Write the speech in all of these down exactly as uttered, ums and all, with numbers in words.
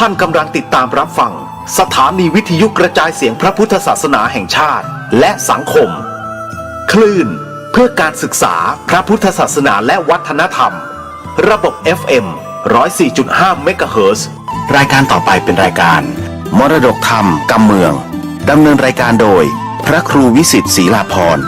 ท่านกำลังติดตามรับฟังสถานีวิทยุกระจายเสียงพระพุทธศาสนาแห่งชาติและสังคม คลื่นเพื่อการศึกษาพระพุทธศาสนาและวัฒนธรรม ระบบ เอฟ เอ็ม ร้อยสี่จุดห้า เมกะเฮิรตซ์ รายการต่อไปเป็นรายการมรดกธรรมกำเมือง ดำเนินรายการโดยพระครูวิสิทธิ์ ศรีลาภรณ์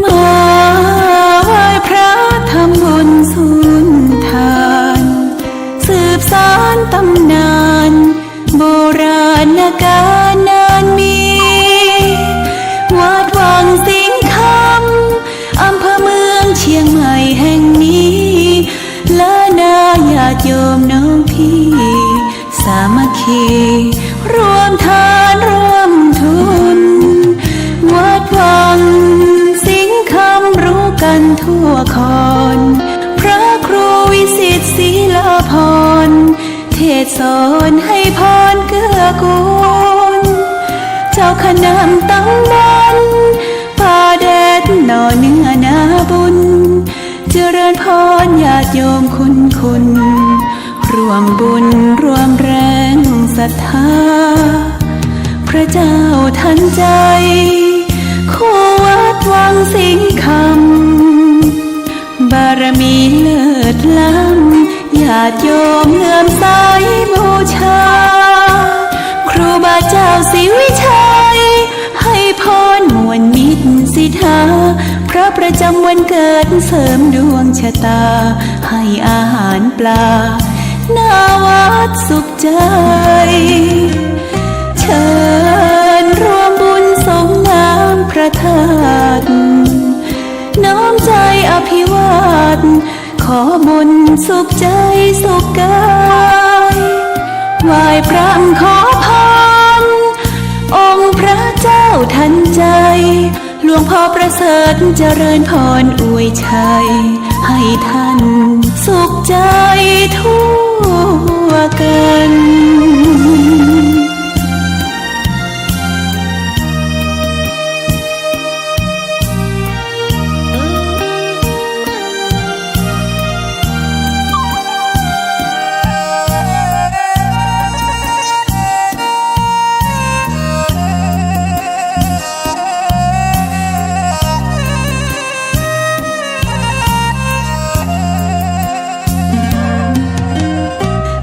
มาไหว้พระทำบุญสุนทาน สืบสานตำนานโบราณกาลนานมี วัดวังสิงห์คำ อำเภอเมืองเชียงใหม่แห่งนี้ และนาญาติโยมน้องพี่ สามัคคีร่วมทานร่วมทุน วัดวังสิงห์คำรู้กันทั่วคอน พระครูวิสิทธิ์ ศรีลาภรณ์ เทศน์สอนให้พรเกื้อกูล เจ้าคณะตำบลป่าแดดหน่อเนื้อนาบุญ เจริญพรญาติโยมคุณคุณ ร่วมบุญร่วมแรงศรัทธา พระเจ้าทันใจ คู่วัดวังสิงห์คำ บารมีเลิศล้ำ ญาติโยมเลื่อมใสบูชา ครูบาเจ้าศรีวิชัย ให้พรม่วนมิตรสิทธา พระประจำวันเกิดเสริมดวงชะตา ให้อาหารปลา หน้าวัดสุขใจ เชิญร่วมบุญสงน้ำพระธาตุ น้อมใจอภิวาท ขอบุญสุขใจสุขกาย ไหว้พระขอพร องค์พระเจ้าทันใจ หลวงพ่อประเสริฐเจริญพรอวยชัย ให้ท่านสุขใจทั่วกัน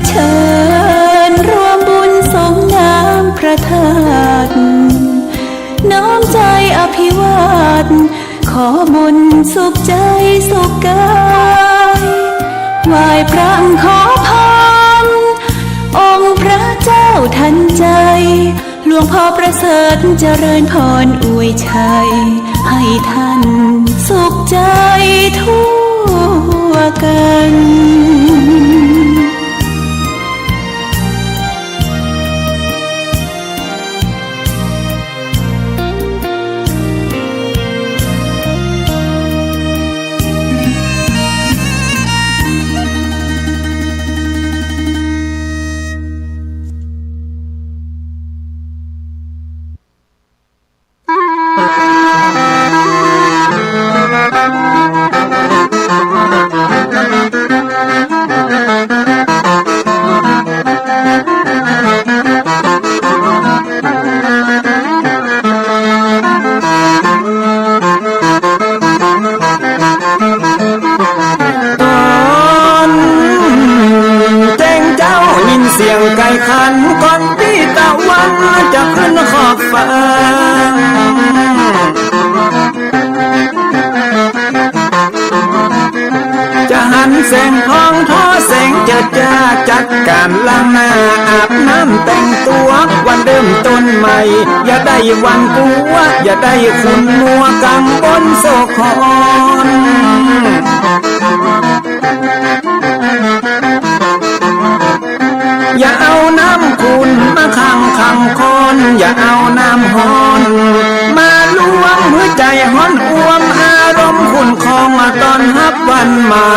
เชิญร่วมบุญสงน้ำพระธาตุ น้อมใจอภิวาท ขอบุญสุขใจสุขกาย ไหว้พระขอพร องค์พระเจ้าทันใจ หลวงพ่อประเสริฐเจริญพรอวยชัย ให้ท่านสุขใจทั่วกันต๋อนแจ้งเจ๊ายินเสียงไก่ขัน ก่อนตี้ตะวันจะขึ้นขอบฟ้า จะหันแสงทองทอแสงเจิดจ้า จัดก๋านล้างหน้าอาบน้ำแต่งตั๋ว วันเริ่มต้นใหม่ อย่าได้หวั่นกลัว อย่าได้ขุ่นมัวกังวลโศกหอน อย่าเอา วันใหม่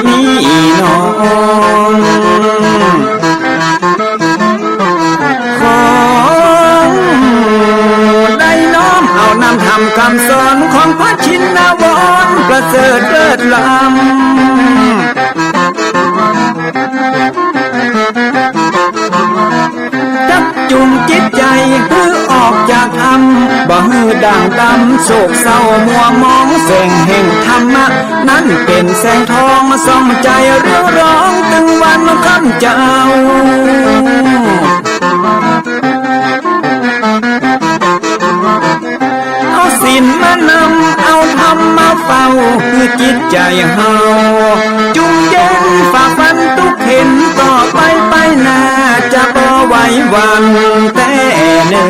นี้น้อง ขอได้น้อมเอานำธรรมกำสอนของพระชินวรประเสริฐเลิศล้ำ จักจุ่มจิตใจ๋หื้อออกจากถ้ำ บ่หื้อด่างดำโศกเศร้ามัวหมอง แสงแห่งธรรมะนั้นเป๋นแสงทองส่องใจ๋เรืองรองตึงวันค่ำเจ้า เอาศีลมานำ เอาธรรมมาเฝ้า หื้อจิตใจ๋เฮาจุ่มเย็น ฝ่าฟันตุ๊กเข็ญ ต่อไปไปหน้า จะบ่ไหวหวั่นแต๊เน่อ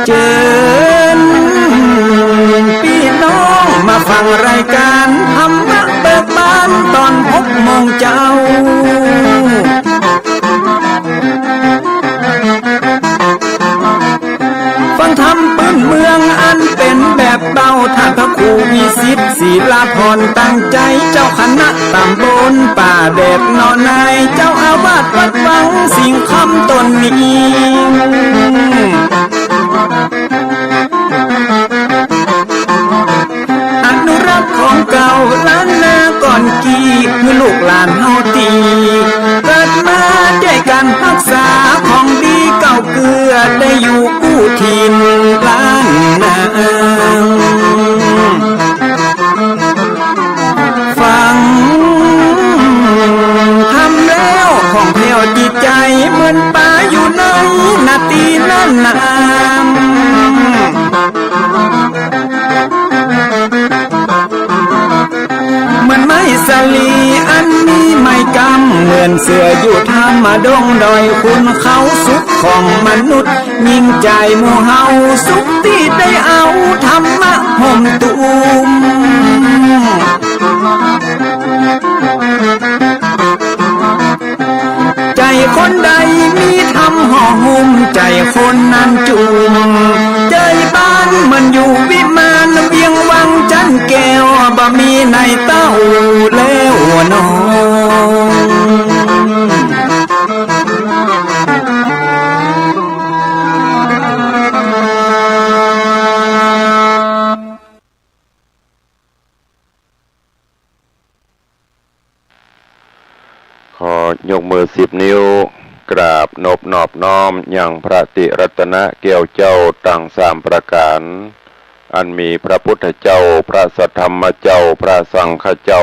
เจิญปี้น้องมาฟังรายก๋านธรรมะเบิกบานต๋อนหกโมงเจ๊า ฟังธรรมปื้นเมืองอันเป๋นแบบเบา ต้านพระครูวิสิทธิ์ ศิลาภรณ์ ตั้งใจ๋ เจ้าคณะต๋ำบลป่าแดดหนอ นายเจ้าอาวาสวัดวังสิงห์คำต๋นนี้ อนุรักษ์ของเก่าล้านนาก่อนกี้ หื้อลูกหลานเฮาตี้เกิดมา ได้ก๋านฮักษาของดีเก่าเกื้อ ได้อยู่กู้ถิ่นล้านนา ฟังธรรมแล้วผ่องแผ้วจิตใจ๋ เหมือนป๋าอยู่ในนาตี้น้ำ เหมือนไม้สาลีอันมีไม้กำ เหมือนเสืออยู่ถ้ำดงดอยขุนเขา สุขของมนุษย์ยิ่งใจ๋หมู่เฮา สุขตี้ได้เอาธรรมะห่มตุ้ม ใจ๋คนใดมีธรรมห่อหุ้ม ใจ๋คนนั้นจุ่ม ใจ๋บ้านเหมือนอยู่วิมาน เวียงวังจันแก้ว บ่มีในเต้าแล้วน้อง ขอยกมือสิบนิ้ว กราบนบนอบน้อมยังพระติรัตนะแก้วเจ้าตังสามประก๋าน อันมีพระพุทธเจ้า พระสัทธรรมเจ้า พระสังฆเจ้า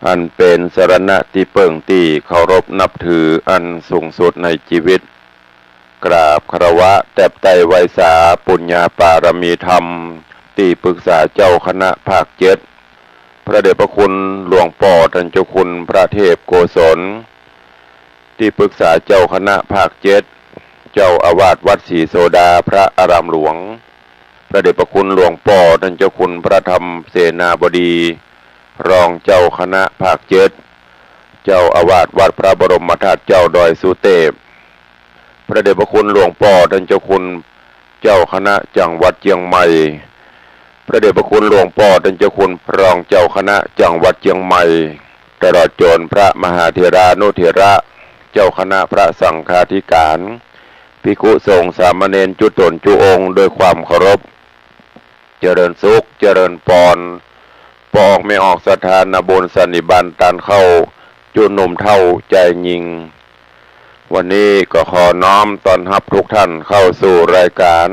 อันเป๋นสรณะตี้เปิ้งตี้เคารพนับถืออันสูงสุดในจีวิต กราบคารวะแตบไต้ไหว้สาปุญญาปารมีธรรม ตี้ปรึกษาเจ้าคณะภาคเจ็ด พระเดชพระคุณหลวงป้อต้านเจ้าคุณพระเทพโกศล ตี้ปรึกษาเจ้าคณะภาคเจ็ด เจ้าอาวาสวัดศรีโสดาพระอารามหลวง พระเดชพระคุณหลวงป้อต้านเจ้าคุณพระธรรมเสนาบดี รองเจ้าคณะภาคเจ็ด เจ้าอาวาสวัดพระบรมธาตุเจ้าดอยสุเตพ พระเดชพระคุณหลวงป้อต้านเจ้าคุณเจ้าคณะจังหวัดเจียงใหม่ พระเดชพระคุณหลวงป้อต้านเจ้าคุณรองเจ้าคณะจังหวัดเจียงใหม่ ตลอดจ๋นพระมหาเถรานุเถระ เจ้าคณะพระสังฆาธิการ ภิกขุสงฆ์สามเณรจุ๊ต๋นจุ๊องค์ด้วยความเคารพ เจริญสุข เจริญปอน ป้อออกแม่ออกศรัทธานาบุญสันนิบาตตานเข้า จุ๊หนุ่มเฒ่าจายญิง วันนี้ก็ขอน้อมต้อนฮับทุกท่านเข้าสู่รายการ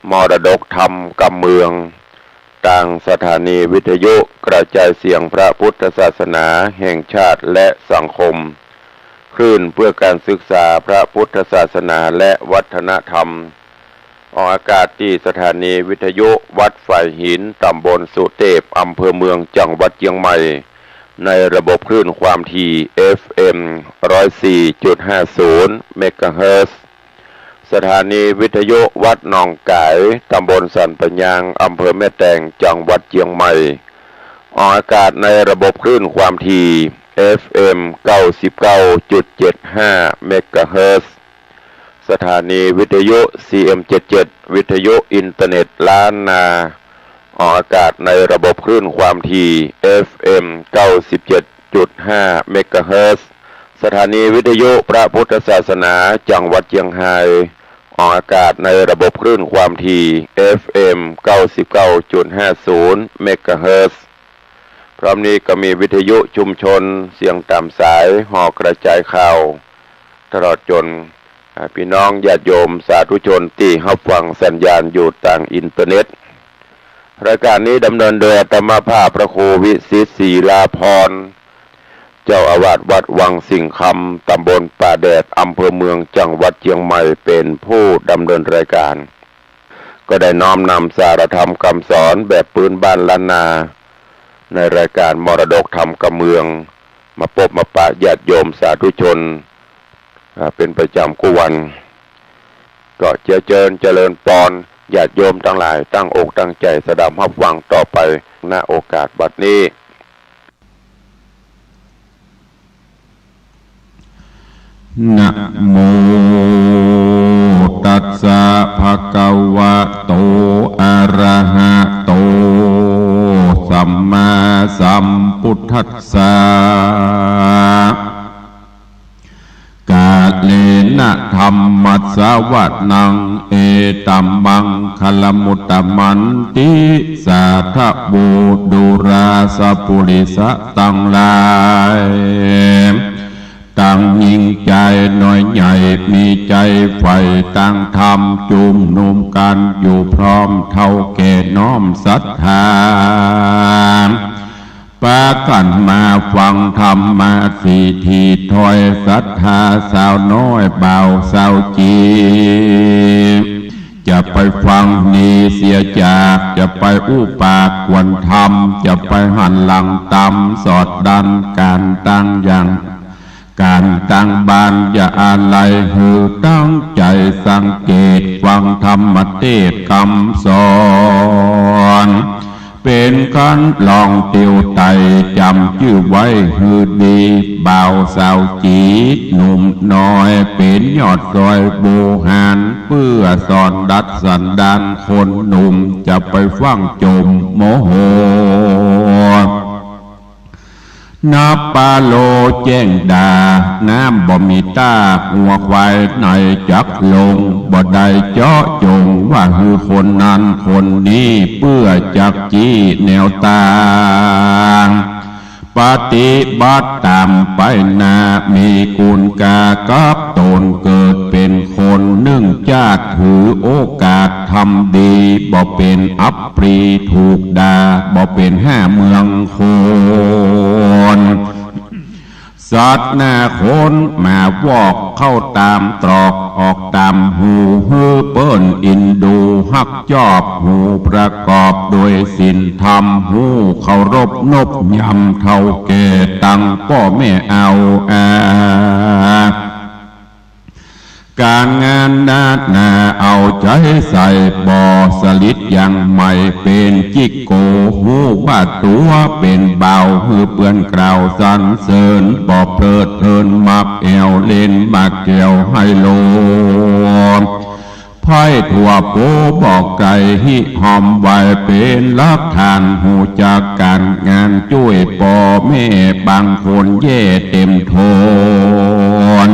มรดกธรรมกำเมือง ตางสถานีวิทยุกระจายเสียงพระพุทธศาสนาแห่งชาติและสังคม คลื่นเพื่อการศึกษาพระพุทธศาสนาและวัฒนธรรม ออกอากาศตี้สถานีวิทยุวัดฝายหิน ตำบลสุเตพ อำเภอเมือง จังหวัดเจียงใหม่ ในระบบคลื่นความถี่ เอฟเอ็ม ร้อยสี่จุดห้าศูนย์ เมกะเฮิรตซ์ สถานีวิทยุวัดหนองก๋าย ตำบลสันปะยาง อำเภอแม่แตง จังหวัดเจียงใหม่ ออกอากาศในระบบคลื่นความถี่ เอฟเอ็ม เก้าสิบเก้าจุดเจ็ดห้า เมกะเฮิรตซ์ สถานีวิทยุ ซีเอ็ม เจ็ดเจ็ด วิทยุอินเทอร์เน็ตล้านนา ออกอากาศในระบบคลื่นความถี่ เอฟเอ็ม เก้าสิบเจ็ดจุดห้า เมกะเฮิรตซ์ สถานีวิทยุพระพุทธศาสนาจังหวัดเจียงฮาย ออกอากาศในระบบคลื่นความถี่ เอฟเอ็ม เก้าสิบเก้าจุดห้าศูนย์ เมกะเฮิรตซ์ พร้อมนี้ก็มีวิทยุชุมชนเสียงต๋ามสาย หอกระจายข่าว ตลอดจ๋น อ่า ปี้น้องญาติโยมสาธุชนตี้ฮับฟังสัญญาณอยู่ตางอินเทอร์เน็ต รายก๋านนี้ดำเนินโดยอาตมาภาพพระครูวิสิทธิ์ ศิลาภรณ์ เจ้าอาวาสวัดวังสิงห์คำ ต๋ำบลป่าแดด อำเภอเมือง จังหวัดเจียงใหม่ เป๋นผู้ดำเนินรายก๋าน ก็ได้น้อมนำสารธรรมกำสอนแบบปื๊นบ้านล้านนา ในรายก๋านมรดกธรรมกำเมือง มาปบมาปะญาติโยมสาธุชน อ่า เป๋นประจ๋ำกู้วัน ก็เจียเจิญเจริญปอน ญาติโยมตังหลายตั้งอกตั้งใจ๋สดับฮับฟังต่อไป ณ โอกาสบัดนี้ นะโม ตัสสะ ภะคะวะโต อะระหะโต สัมมาสัมพุทธัสสะ กาเลนะธัมมัสสะวะนัง เอตัมมังคะละมุตตะมันติ สาธะโว ดูราสะปุริสะตังหลาย ตังยิ่งใจ๋น้อยใหญ่ มีใจ๋ใฝ่ตางธรรม จุมนุมกั๋นอยู่พร้อม เฒ่าแก่น้อมศรัทธา ปากั๋นมาฟังธรรมะ สิทธิถ้อยศรัทธา สาวน้อยบ่าวสาวจี๋ จะไปฟังนี้เสียจาก จะไปอู้ปากกวนธรรม จะไปหันหลังต๋ำสอดดั้น ก๋านตางอย่าง ก๋านตางบ้านอย่าอาลัย หื้อตั้งใจ๋สังเกตฟังธรรมเตสน์กำสอน เป๋นคันลองเตียวไต่ จ๋ำจื้อไว้หื้อดี บ่าวสาวจี๋หนุ่มน้อย เป๋นยอดซอยโบหาร เปื้อสอนดัดสันดานคนหนุ่ม จะไปฟั่งจมโมโห นับปาโลแจ้งด่า น้ำบ่มีต้า งัวควายไหนจักลง บ่ได้เจาะจงว่าหื้อคนนั้นคนนี้ เปื้อจักจี้แนวตาง ปฏิบัติต๋ามไปหน้า มีกุณกากับต๋น เกิดเป๋นคนนึ่งจาติ ถือโอกาสทำดี บ่เป๋นอัป ปรีถูกด่า บ่เป๋นห้าเมืองคน สัตว์หน้าคนหมาวอก เข้าต๋ามตรอก ออกต๋ามฮู หื้อเปิ้นอินดูฮักจอบ ฮูประกอบโดยศีลธรรม ฮูเคารพนบยำเฒ่าแก่ ตังป้อแม่เอาอา ก๋านงานนานาเอาใจ๋ใส่ บ่สลิดยังใหม่เป๋นจิ๊กโก ฮู้ว่าตั๋วเป๋นบ่าว หื้อเปื้อนกล่าวสรรเสริญ บ่เพลิดเพลินมักแอ่ว เล่นหมากแก้วไฮโล ไพร่ทั่วโป บ่ไกลฮิฮอมไว เป๋นหลักฐานฮู้จักก๋านงาน จ้วยป้อแม่บางคนแย่เต็มทน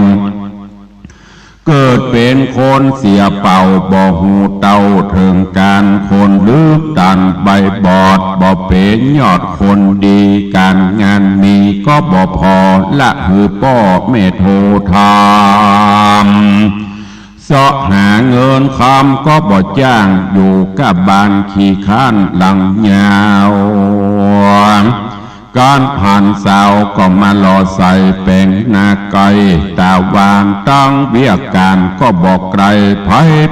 เกิดเป๋นคนเสียเป่า บ่ฮู้เต้าเถิงก๋าน คนลึกตันใบบอด บ่เป๋นยอดคนดี ก๋านงานมีก็บ่ผ่อ ละหื้อป้อแม่โททำ เซาะหาเงินคำก็บ่จ้าง อยู่ก้าบ้านขี้ค้านหลังยาว ก๋านผ่านสาวก็มาหล่อใส่แป๋งหน้าไกล ต๋าหว่างตังเวียกก๋านก็บ่ไกล ใผ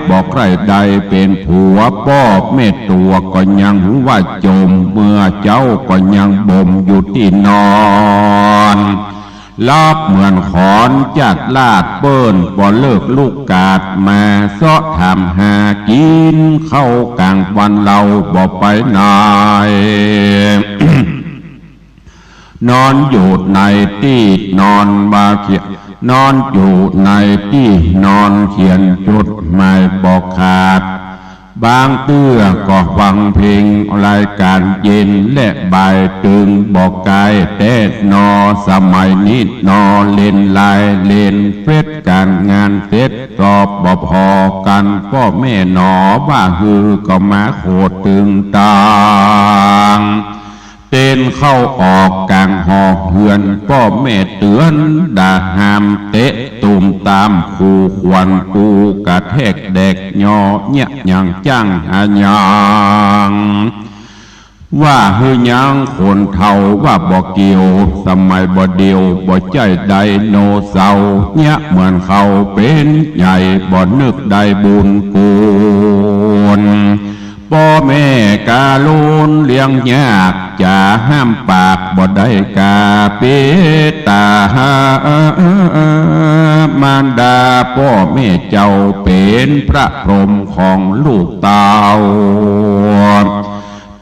บ่ใค่ได้เป๋นผัว ป้อแม่ตั๋วก็ยังว่าจม เมื่อเจ๊าก็ยังบ่มอยู่ตี้นอน ลับเหมือนขอนจากลาด เปิ้นบ่เลิกลุกกาด มาเซาะถามหากิ๋น เข้าก๋างวันเฮาบ่ไปไหน นอนอยู่ในตี้นอนบ่เขียน นอนอยู่ในตี้นอนเขียนจดหมายบ่ขาด บางเตื้อก็ฟัง เพ็งรายก๋านเย็นและบ่าย ตึงบ่กายแต๊หนอ สมัยนี้หนอ เล่นไลน์เล่นเฟซ ก๋านงานเสร็จ ตอบบ่ผ่อกั๋นป้อแม่หนอ ว่าหื้อก็มาโขดตึงตาง เต้นเข้าออกก๋างหอเฮือน ป้อแม่เตื๋อนด่าห้าม เตะตุ้มตาม ขู่ขวัญ ปูกระแทกแดกยอ เยียะหยังจ้างหาหยัง ว่าหื้อยังคนเฒ่า ว่าบ่เกี่ยว สมัยบ่าเดี่ยว บ่ใจ้ไดโนเสาร์ เยียะเหมือนเขาเป๋นใหญ่ บ่นึกได้บุญกุศล ป้อแม่กาลุนเลี้ยงยาก จ๋าห้ามปากบ่ได้กา เปตตาหา มารดาป้อแม่เจ้า เป๋นพระพรหมของลูกเต้า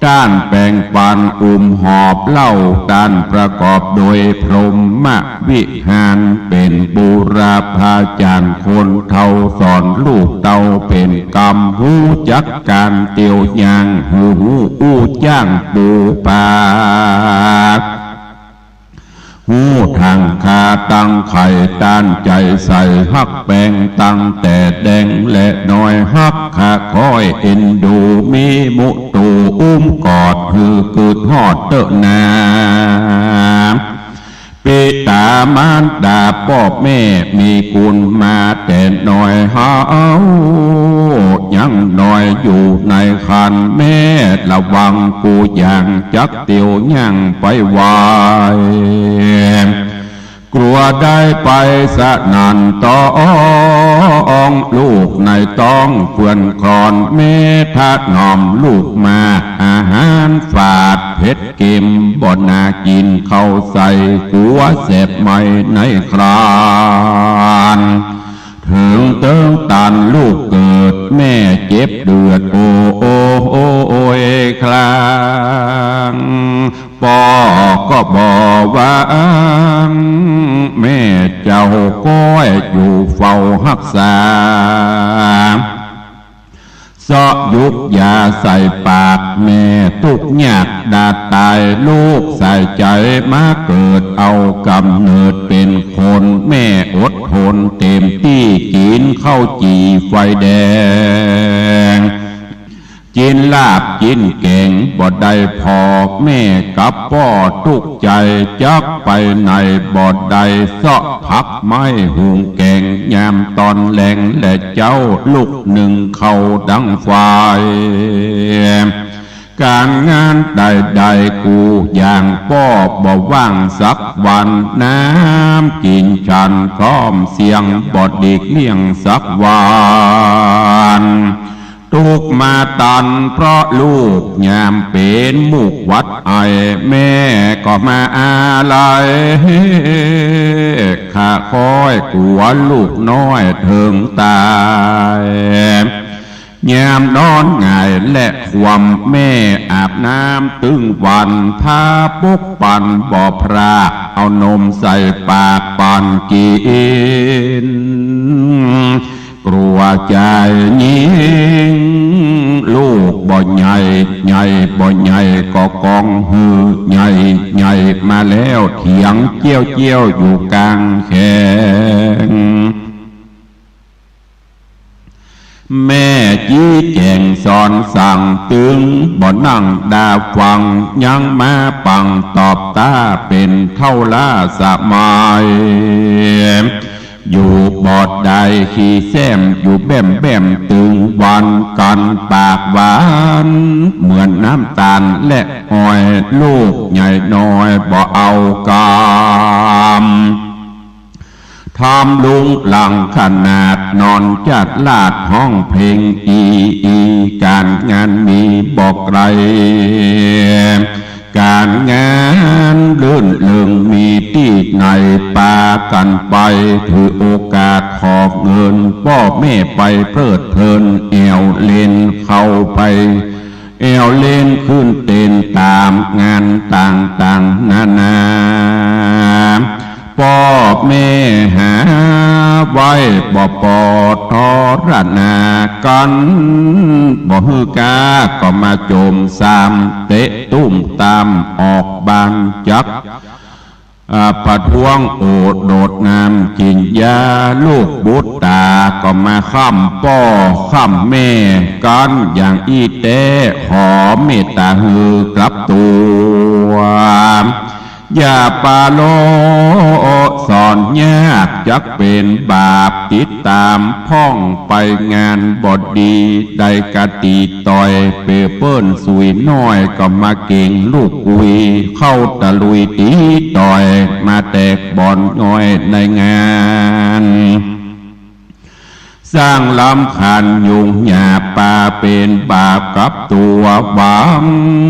ต้านแป๋งปันอุ้มหอบเล่า ต้านประกอบโดยพรหมวิหาร เป๋นบูรพาจ๋ารย์คนเฒ่า สอนลูกเต้าเป๋นกำ ฮู้จักก๋านเตียวย่าง หื้อฮู้อู้จ้างปูปา ฮู้ตั้งค่าตั้งไข่ ตั้งใจ๋ใส่ฮักแปง ตั้งแต่แดงและน้อย ฮักขาคอยเอ็นดู มีมุตูอุ้มกอด หื้อกึ๊ดฮอดเต๊อะนา ปิตามารดาป้อแม่ มีกุณมาแต่น้อย เฮายังน้อยอยู่ในครรภ์ แม่ระวังกู้อย่าง จักเตียวย่างไปไหว กลัวได้ไปสนั่นต้อง ลูกในต๊องเฟื่อนคลอน แม่ถนอมลูกมาก อาหารฝาดเผ็ดเกม บ่น่ากิ๋น เข้าใส่กั๋วแสบไหม้ในครรภ์ เถิงเติ๊งตันลูกเกิด แม่เจ็บเดือด โอ้ โอ้ โอ้ยคลาง ป้อก็บ่หวัง แม่เจ้าก้อยอยู่เฝ้าฮักษา เซาะยุกยาใส่ปาก แม่ตุ๊กข์ยากดาดต๋าย ลูกใส่ใจ๋มาเกิด เอาก๋ำเนิดเป๋นคน แม่อดทนเต๋มตี้ กิ๋นข้าวจี่ไฟแดง กิ๋นลาบกิ๋นแก๋งบ่ได้ผ่อ แม่กับป้อตุ๊กข์ใจ๋ จักไปไหนบ่ได้ เซาะผักไม้หุงแก๋ง ยามต๋อนแลงแลเจ๊า ลุกนึ่งข้าวดังไฟ ก๋านงานใดๆ กู้อย่างป้อบ่ว่างสักวัน น้ำกิ๋นฉันพร้อมเสียง บ่หลีกเลี่ยงสักวัน ตุ๊กข์มาตันเพราะลูก ยามเป๋นมูกหวัดไอ แม่ก็มาอาลัย ข้าคอยกั๋วลูกน้อยเถิงต๋าย ยามนอนหงายและคว่ำ แม่อาบน้ำตึงวัน ผ้าปุกปันบ่พราก เอานมใส่ปากปันกิ๋น กลัวจายยิ่ง ลูกบ่ใหญ่ ใหญ่บ่ใหญ่ก็กองหื้อ ใหญ่ใหญ่มาแล้วเถียงเจี้ยวเจี้ยวอยู่ก๋างแขวง แม่จี้แจ๋งสอนสั่งตึง บ่นั่งดาฟัง ยังมาปังตอบต้า เป๋นเฒ่าล้าสมัย อยู่บ่ได้ขี้แซ้ม อยู่แบ้มแบ้มตึงวัน กั๋นปากหวานเหมือนน้ำต๋าลและอ้อย ลูกใหญ่น้อยบ่เอากำ ทำลุงหลังขนาด นอนจัดลาดฮ้องเพลง อี อี ก๋านงานมีบ่ไกล ก๋านงานรื่นเริงมีตี้ไหน ปากั๋นไปถือโอกาสหอบเงิน ป้อแม่ไปเพลิดเพลิน แอ่วเล่นเข้าไป แอ่วเล่นขึ้นเต้นต๋ามงานต่างๆ นานา ป้อแม่หาไว้บ่ปอทรหน้ากั๋น บ่หื้อก้าก็มาโจ๋มสาม เตะตุ้มตามออกบ้านจัก อ่า ประท้วงโอดโดดน้ำกิ๋นยา ลูกบุตรต๋าก็มาค้ำป้อค้ำแม่กั๋นอย่างอี้แต๊ ขอเมตต๋าหื้อกลับตั๋ว อย่าปาโลสอนยาก จักเป๋นบาปติดต๋ามพ่องไป งานบ่ดีได้กะตี๋ต่อย เป๋นเปิ้นสุยน้อยก็มาเก๋งลูกกุย เข้าตะลุยตี๋ต่อย มาแตกบ่อนง่อยในงาน สร้างรำคาญยุ่งยาก ปาเป๋นบาปกับตั๋ว หวัง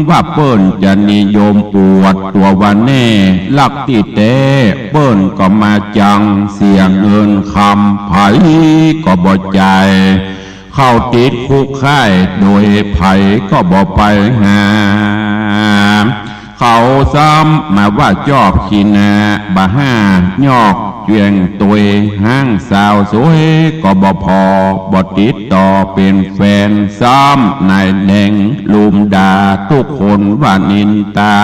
ว่าเปิ้นจะนิยมอวดตั๋วว่าแน่ ลักตี้แต๊เปิ้นก็มาจัง เสียเงินคำใผก็บ่จ่าย เข้าติดคุกค่ายโดยใผก็บ่ไปหา เขาซ้ำมาว่าจอบขี้หน้าบ่าห้า ยอกเจียงตวย ฮ้างสาวสวยก็บ่ผ่อ บ่ติดต่อเป๋นแฟน ซ้ำนายแดงลุมด่า ทุกคนว่านินตา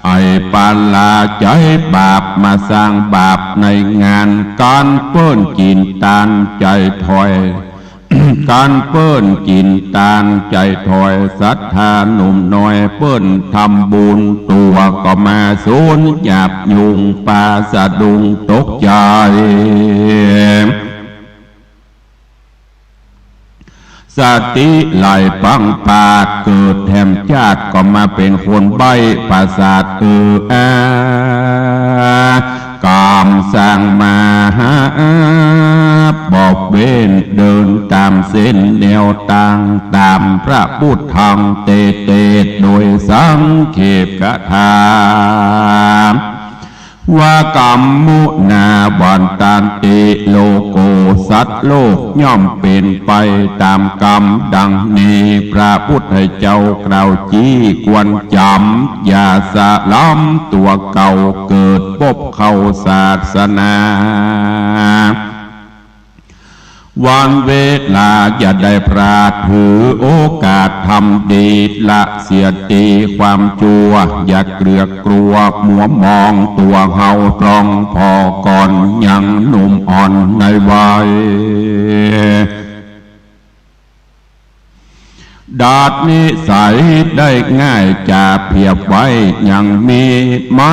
ไอ้ปาลาใจ๋บาป มาสร้างบาปในงาน กั๋นเปิ้นกิ๋นตานใจ๋ถอย กั๋นเปิ้นกิ๋นตานใจ๋ถอย ศรัทธาหนุ่มน้อยเปิ้นทำบุญ ตั๋วก็มาสูญหยาบยุง ปาสะดุ้งตกใจ๋ สติไหลปังปาด เกิดแถมจาติก็มาเป๋นคนใบ้ประสาท เอออา ก๋ำสร้างมาหาบอกเว้น เดินต๋ามเส้นแนวตาง ต๋ามพระพุทธธรรมเตเต โดยสังเขปกถา ว่ากัมมุนาวันตันติโลโก สัตว์โลกย่อมเป๋นไปต๋ามกรรมดังนี้ พระพุทธเจ้ากล่าวจี้ควรจ๋ำ อย่าสะล้ำตั๋วเก่า เกิดปบเข้าศาสนา วันเวลาอย่าได้พลาด ถือโอกาสทำดี ละเสียตี้ความจั่ว อย่าเกลือกกลัวมัวมอง ตั๋วเฮาตรองผ่อก่อน ยังหนุ่มอ่อนในวัย ดัดนิสัยได้ง่าย จ๋าเผียบไว้ยังมี ไม้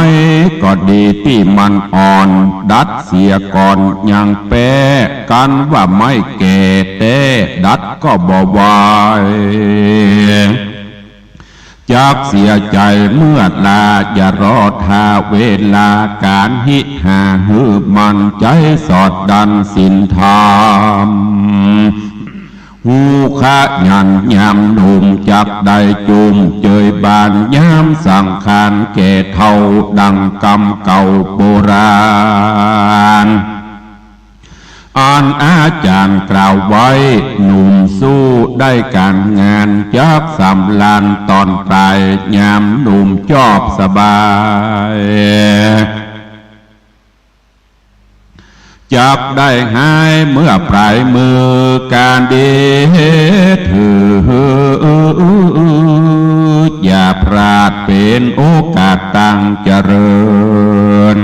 ก็ดีตี้มันอ่อน ดัดเสียก่อนยังแป๊ กั๋นว่าไม้แก่แต๊ ดัดก็บ่ไหว จักเสียใจ๋เมื่อลา อย่ารอถ้าเวลา ก๋านฮิหาหื้อมัน ใจ๊สอดดั้นศีลธรรม ฮู้ขยันยามหนุ่ม จักได้จุ่มเจยบาน ยามสังขารแก่เฒ่า ดังกำเก่าโบราณ อันอาจ๋ารย์กล่าวไว้ หนุ่มสู้ได้ก๋านงาน จักสำราญต๋อนต๋าย ยามหนุ่มจอบสบาย จักได้หายเมื่อปลายมือก๋านดี ถืออย่าพลาดเป๋นโอกาสตังเจริญ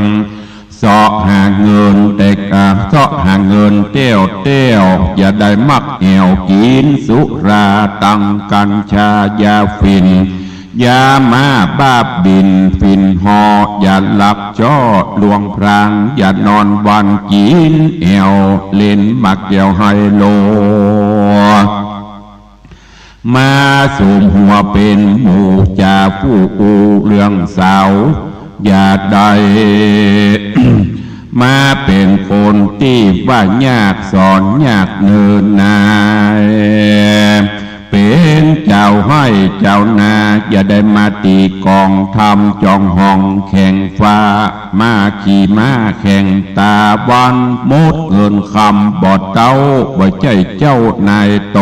เซาะหาเงินแต่กะ เซาะหาเงินเตี้ยวเตี้ยว อย่าได้มักแอ่วกิ๋นสุรา ตังกัญชายาฝิ่น ยาม้าบ้าบิ่นฝิ่นห่อ อย่าลักจ้อลวงพราง อย่านอนวันกิ๋นแอ่ว เล่นหมากแก้วไฮโล มาสุมหัวเป๋นหมู่ จ๋าผู้อู้เรื่องสาว อย่าได้ มาเป๋นคนตี้ว่ายากสอนยากเนิ่นนาย เป๋นเจ้าไฮ่เจ้านา อย่าได้มาตี๋กองธรรม จ้องห้องแข่งฟ้า มาขี่ม้าแข่งตาวัน หมดเงินคำบ่เต้า บ่ใจ้เจ้านายโต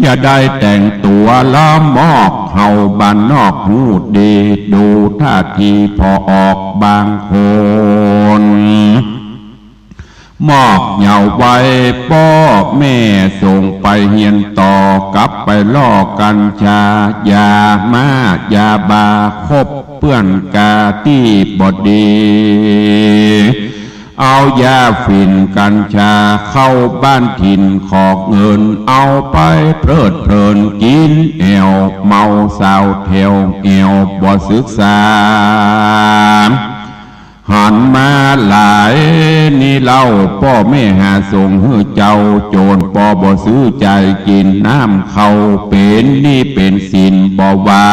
อย่าได้แต่งตั๋วละมอก เฮาบ้านนอกฮู้ดี ดูท่าทีผ่อออกบางคน มอกเยาว์ไว้ ป้อแม่ส่งไปเฮียนต่อ กลับไปล่อกัญชา ยาม้า ยาบา คบเปื้อนกาตี้บ่ดี เอายาฝิ่นกัญชา เข้าบ้านถิ่นขอเงิน เอาไปเพลิดเพลิน กิ๋นแอ่ว เมาสาวแถวแอ่ว บ่ศึกษา หันมาหลายนี่เล่า ป้อแม่หาส่งหื้อเจ้า โจรปอบ่ซื้อจ่าย กิ๋นน้ำเข้าเป๋นหนี้เป๋นสิน บ่ว่า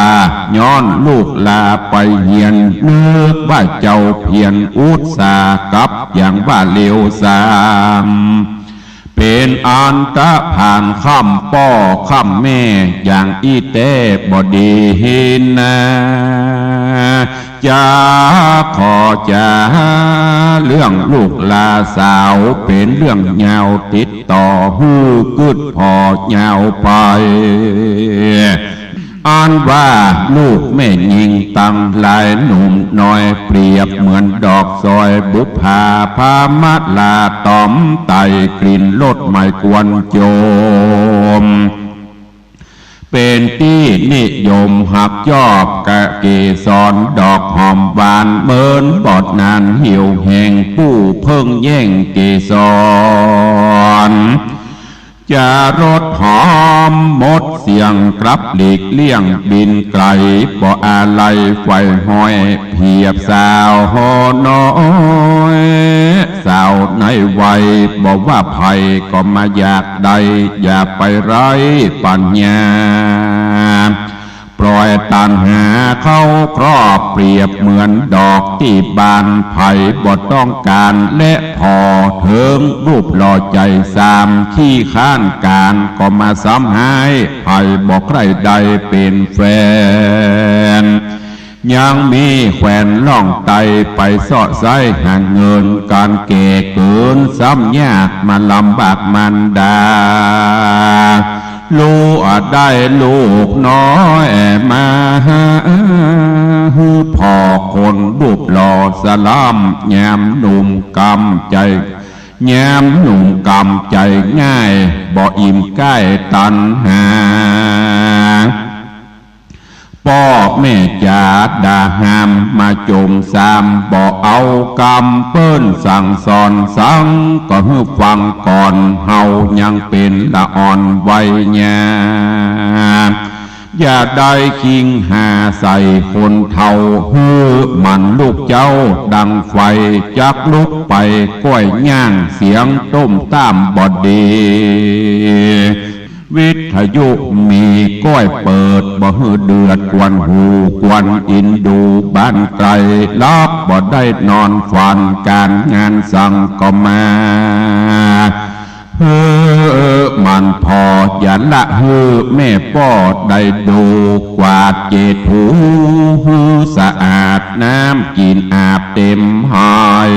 ย้อนลูกหล้าไปเฮียน นึกว่าเจ้าเพียรอุตส่าห์ กลับอย่างว่าเลวทราม เป๋นอันตะผ่านค่ำ ป้อค่ำแม่ อย่างอี้แต๊บ่ดีนา จ๋า ขอจ๋า เรื่องลูกหล้าสาว เป๋นเรื่องยาวติดต่อ หื้อกึ๊ดผ่อยาวไป อันว่าลูกแม่ญิงตังหลายหนุ่มน้อย เปรียบเหมือนดอกสอยบุปผา พามาลาต๋อมไต่ กลิ่นรสใหม่กวนโจม เป๋นตี้นิยมหักยอบกะเกสร ดอกหอมหวานเหมือนบอดนาน หิวแห้งผู้เพิ่งแย่งเกสร จะรสหอมหมดเสี้ยง กลับหลีกเลี่ยงบินไก๋ บ่อาลัยใฝ่ห้อย เปรียบสาวน้อย สาวในวัย บ่ว่าใผก็มาอยากได้ อย่าไปไร้ปัญญา ปล่อยตัณหาเข้าครอบ เปรียบเหมือนดอกตี้บาน ใผบ่ต้องก๋าน และผ่อเถิงรูปหล่อใจ๋ซาม ขี้ค้านก๋านก็มาซ้ำฮ้าย ใผบ่ใคร่ได้เป๋นแฟน ยังมีแควนล่องไต้ ไปเซาะไซ้หาเงิน ก๋านแก่เกินซ้ำยาก มาลำบากมารดา ลูกได้ลูกน้อยมา หื้อผ่อคนรูปหล่อสะล่ำ ยามหนุ่มกำใจ๋ ยามหนุ่มกำใจ๋ง่าย บ่อิ่มใก้ตัณหา ป้อแม่จ๋าด่าห้ามมาโจมซาม บ่เอากำเปิ้นสั่งสอนสัง ก็หื้อฟังก่อน เฮายังเป๋นละอ่อนวัยยา อย่าได้คิงหาใส่คนเฒ่า หื้อหมั่นลูกเจ้าดังไฟ จักลุกไปก้อยย่าง เสียงตุ้มต้ามบ่ดี วิทยุมีก้อยเปิด บ่หื้อเดือดกวนหูกวนอิน ดูบ้านไก๋ หลับบ่ได้นอนฝัน ก๋านงานสังก็มา หื้อหมั่นผ่อ อย่าละหื้อแม่ป้อได้ดู กวาดเจ็ดถูหื้อสะอาด น้ำกิ๋นอาบเต๋มหาย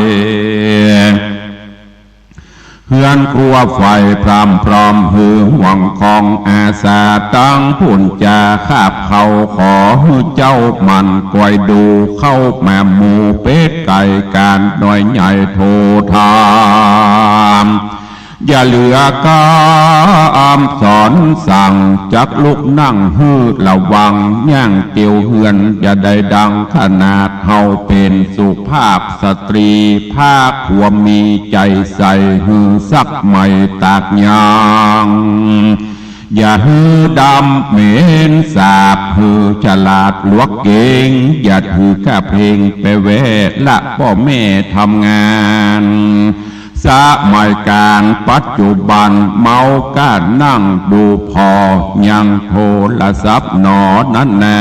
เฮือนครัวไฟพร่ำพร้อม หื้อห่วงของอาสา ตังปูนจ๋าคาบเข้า ขอหื้อเจ้าหมั่นคอยดู เข้ามาหมู่เป็ดไก่ ก๋านน้อยใหญ่โทธาม อย่าเหลือกำสอนสั่ง จักลุกนั่งหื้อระวัง ย่างเตียวเฮือน อย่าได้ดังขนาด เฮาเป๋นสุภาพสตรี ภาคควรมีใจ๋ใส่ หื้อซักใหม่ตากยาง อย่าหื้อดำเหม็นสาบ หื้อฉลาดหลวกเก๋ง อย่าถือก้าเพลงไปแว่ ละป้อแม่ทำงาน สมัยก๋านปัจจุบัน เมาก้านั่งดูผ่อ ยังโทรศัพท์หนอนั้นนา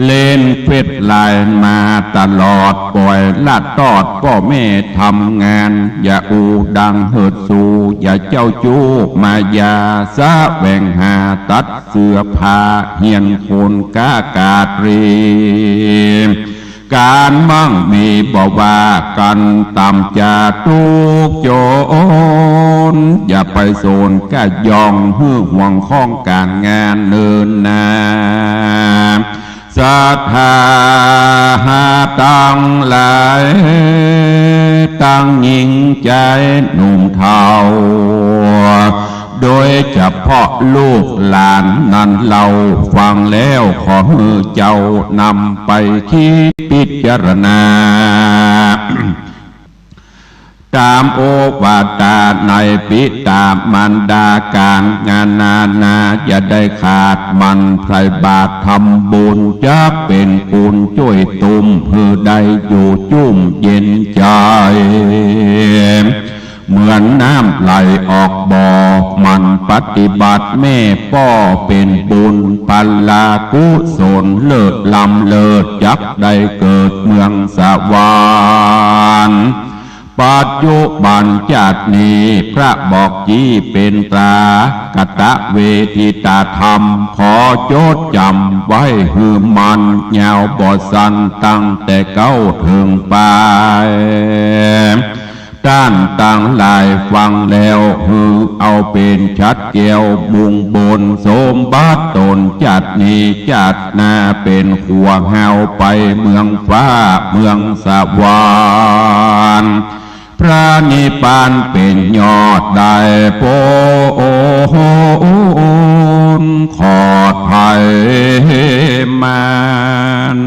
เล่นเฟซไลน์มาตลอด ปล่อยละตอดป้อแม่ทำงาน อย่าอู้ดังเหิดสู อย่าเจ้าจู้มายา แสวงหาตัดเสื้อผ้า เฮียนคนก้ากาตรี ก๋านมั่งมีบ่ว่ากั๋น ต่ำจะตุ๊กข์จ๋น อย่าไปสนก้ายอง หื้อห่วงของก๋านงานเนินนา ศรัทธาตังหลาย ตังหญิงจายหนุ่มเฒ่า โดยเฉพาะลูกหลานนั้นเล่า ฟังแล้วขอหื้อเจ้านำไปกึ๊ดพิจารณา ต๋ามโอวาตาในปิตามารดา ก๋านงานนานา อย่าได้ขาดหมั่นใส่บาตรทำบุญ จักเป๋นกุญจ้วยตุ้ม หื้อได้อยู่จุ่มเย็นใจ๋ เหมือนน้ำไหลออกบ่อ หมั่นปฏิบัติแม่ป้อ เป๋นบุญพลากุศล เลิศล้ำเลิศ จักได้เกิดเมืองสวรรค์ ปัจจุบันจาตินี้ พระบอกจี้เป๋นต๋ากตเวทิตาธรรม ขอจดจ๋ำไว้หื้อมั่น ยาวบ่สั้น ตั้งแต่เก๊าเถิงปาย ต้านตังหลายฟังแล้ว หื้อเอาเป๋นฉัตรแก้ว มุ่งบุญสมบัติต๋น จาตินี้จาติหน้า เป๋นขัวฮาวไปเมืองฟ้าเมืองสวรรค์ พระนิพพานเป๋นยอดได้ผล ขอไถ่มาน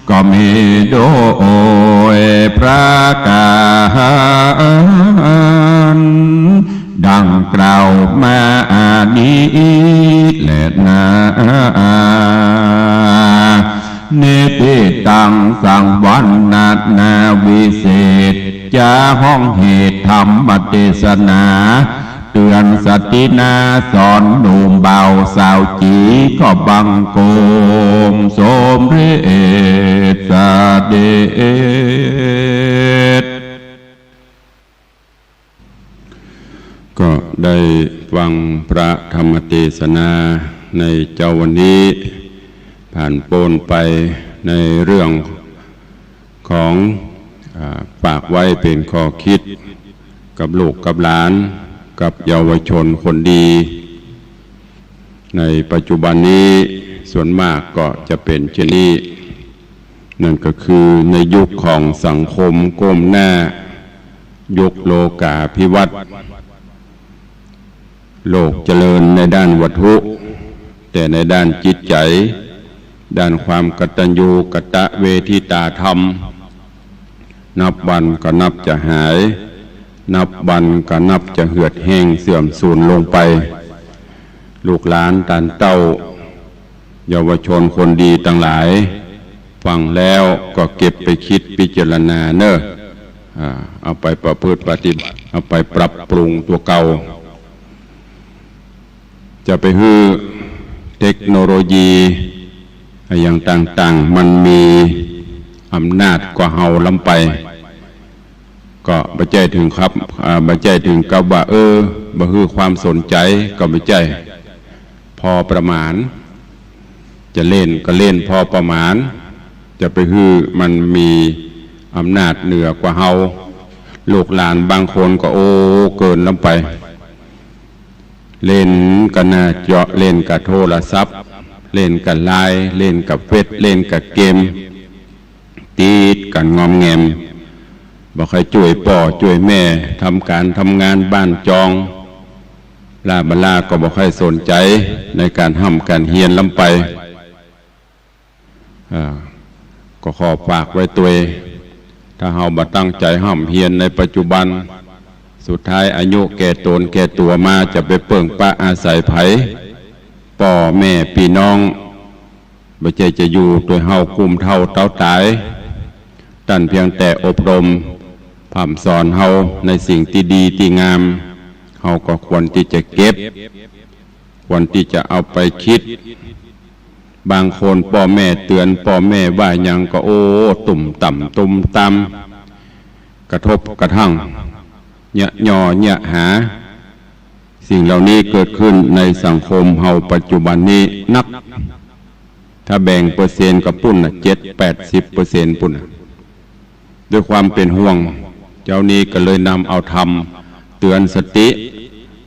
ก็มีโดยประก๋านดังกล่าวมานี้แลนา นิทธิตังสังวรรณนาวิเศษ จะฮ้องเหตุธรรมเตสนา เตื๋อนสตินาสอนหนุ่มบ่าวสาวจี๋ ก็บังคมสมเร็จเสด็จ ก็ได้ฟังพระธรรมเตสนาในเจ๊าวันนี้ ผ่านป๊นไปในเรื่องของ อ่า ฝากไว้เป๋นข้อคิดกับลูกกับหลาน กับเยาวชนคนดี ในปัจจุบันนี้ส่วนมากก็จะเป๋นเช่นนี้ นั่นก็คือในยุคของสังคมก้มหน้า ยุคโลกาภิวัตน์ โลกเจริญในด้านวัตถุ แต่ในด้านจิตใจ๋ ด้านความกตัญญูกตเวทิตาธรรม นับวันก็นับจะหาย นับวันก็นับจะเหือดแห้งเสื่อมสูญลงไป ลูกหลานต้านเต้า เยาวชนคนดีตังหลาย ฟังแล้วก็เก็บไปกึ๊ดพิจารณาเน่อ อ่า เอาไปประพฤติปฏิบัติ เอาไปปรับปรุงตั๋วเก่า จะไปหื้อเทคโนโลยีอะหยังต่างๆ มันมีอำนาจกว่าเฮาล้ำไป ก็บ่ใจ้เถิงครับ อ่า บ่ใจ้เถิงกับว่า เออ บ่หื้อความสนใจ๋ ก็บ่ใจ้ พอประมาณ จะเล่นก็เล่นพอประมาณ จะไปหื้อมันมีอำนาจเหนือกว่าเฮา ลูกหลานบางคนก็ โอ้ เกินล้ำไป เล่นกับหน้าจอ เล่นกับโทรศัพท์ เล่นกับไลน์ เล่นกับเฟซ เล่นกับเกม ติดกั๋นงอมแงม บ่ใค่จ้วยป้อจ้วยแม่ ทำก๋านทำงานบ้านจอง หล้าบ่าหล้าก็บ่ใค่สนใจ๋ในก๋านฮ่ำก๋านเฮียนล้ำไป อ่า ก็ขอฝากไว้ตวย ถ้าเฮาบ่ตั้งใจ๋ฮ่ำเฮียนในปัจจุบัน สุดท้ายอายุแก่ต๋นแก่ตั๋วมา จะไปเปิ้งปะอาศัยใผ ป้อแม่ปี้น้อง บ่ใจ้จะอยู่ตวยเฮากุ้มเฒ่าเต๊าต๋าย ต้านเพียงแต่อบรม พร่ำสอนเฮาในสิ่งตี้ดีตี้งาม เฮาก็ควรตี้จะเก็บ ควรตี้จะเอาไปกึ๊ด บางคนป้อแม่เตื๋อน ป้อแม่ว่าหยังก็ โอ้ ตุ้มต่ำตุ้มต่ำ กระทบกระทั่ง เยียะยอเยียะหา สิ่งเหล่านี้เกิดขึ้นในสังคมเฮาปัจจุบันนี้นัก ถ้าแบ่งเปอร์เซ็นต์ก็ปุ้นน่ะ เจ็ดแปดสิบเปอร์เซ็นต์ ปุ้นน่ะ ด้วยความเป๋นห่วง เจ้านี้ก็เลยนำเอาธรรมเตื๋อนสติ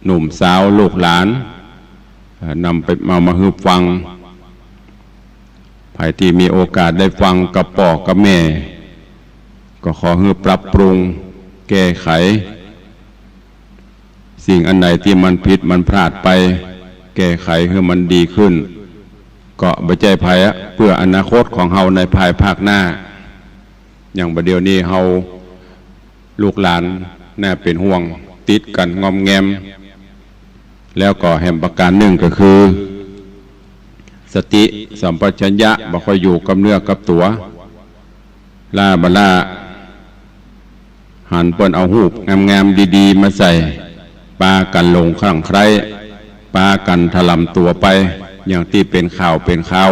หนุ่มสาวลูกหลาน เอ่อ นำไป เอามาหื้อฟัง ใผตี้มีโอกาสได้ฟังกับป้อกับแม่ ก็ขอหื้อปรับปรุงแก้ไข สิ่งอันใดตี้มันผิดมันพลาดไป แก้ไขหื้อมันดีขึ้น ก็บ่ใจ้ใผอะ เปื้ออนาคตของเฮาในภายภาคหน้า อย่างบ่าเดี่ยวนี้เฮาลูกหลานน่าเป๋นห่วง ติดกั๋นงอมแงม แล้วก็แหมประก๋านนึ่งก็คือ สติสัมปชัญญะบ่ค่อยอยู่กับเนื้อกับตั๋ว ล้าบ่ล้า หันเปิ้นเอาฮูปงามๆ ดีๆ มาใส่ ปากั๋นหลงคลั่งใคร่ ปากั๋นถล่ำตั๋วไป อย่างตี้เป๋นข่าวเป๋นข่าว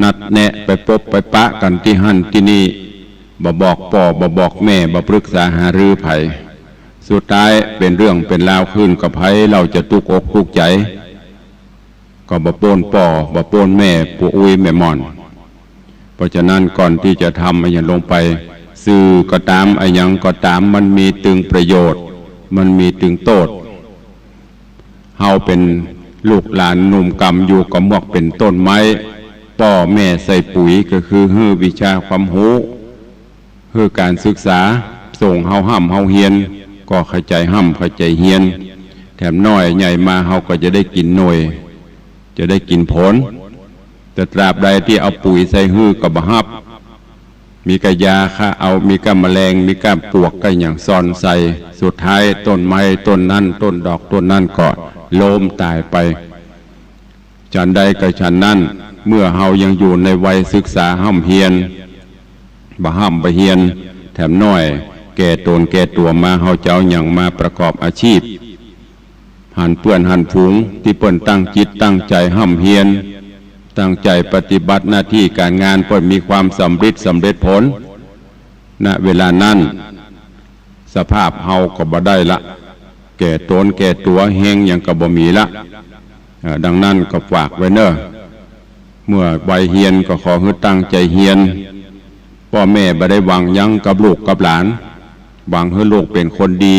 นัดแนะไปปบไปปะกั๋นตี้หั้นตี้นี่ บ่บอกป้อบ่บอกแม่ บ่ปรึกษาหารือใผ สุดท้ายเป๋นเรื่องเป๋นราวขึ้นก็ใผเล่าจะตุ๊กอกตุ๊กใจ๋ ก็บ่ป๊นป้อ บ่ป๊นแม่ ป้ออุ๊ยแม่หม่อน เพราะฉะนั้นก่อนตี้จะทำอะหยังลงไป สื่อก็ต๋าม อะหยังก็ต๋าม มันมีตึงประโยชน์ มันมีตึงโต้ษ เฮาเป๋นลูกหลานหนุ่มกำอยู่ก็เหมือนเป๋นต้นไม้ ป้อแม่ใส่ปุ๋ยก็คือหื้อวิชาความฮู้ หื้อก๋านศึกษา ส่งเฮาฮ่ำเฮาเฮียน ก็เข้าใจ๋ฮ่ำเข้าใจ๋เฮียน แถมน้อยใหญ่มาเฮาก็จะได้กิ๋นหน่วย จะได้กิ๋นผล แต่ตราบใดตี้เอาปุ๋ยใส่หื้อก็บ่ฮับ มีก้ายาฆ่าเอา มีก้าแมลง มีก้าปลวกก้าหยังซ่อนใส่ สุดท้ายต้นไม้ต้นนั้น ต้นดอกต้นนั้นก็ล้มต๋ายไป ฉันใดก็ฉันนั้น เมื่อเฮายังอยู่ในวัยศึกษาฮ่ำเฮียน บ่ฮ่ำบ่เฮียน แถมน้อย แก่ต๋นแก่ตั๋วมา เฮาจะเอาหยังมาประกอบอาชีพ หันเปื้อนหันฝูงตี้เปิ้นตั้งจิตตั้งใจ๋ฮ่ำเฮียน ตั้งใจ๋ปฏิบัติหน้าตี้ก๋านงาน เปิ้นมีความสำริดสำเร็จผล ณ เวลานั้น สภาพเฮาก็บ่ได้ละ แก่ต๋นแก่ตั๋ว เฮงหยังก็บ่มีละ เอ่อ ดังนั้นก็ฝากไว้เน่อ เมื่อวัยเฮียนก็ขอหื้อตั้งใจ๋เฮียน ป้อแม่บ่ได้หวังหยังกับลูกกับหลาน หวังหื้อลูกเป๋นคนดี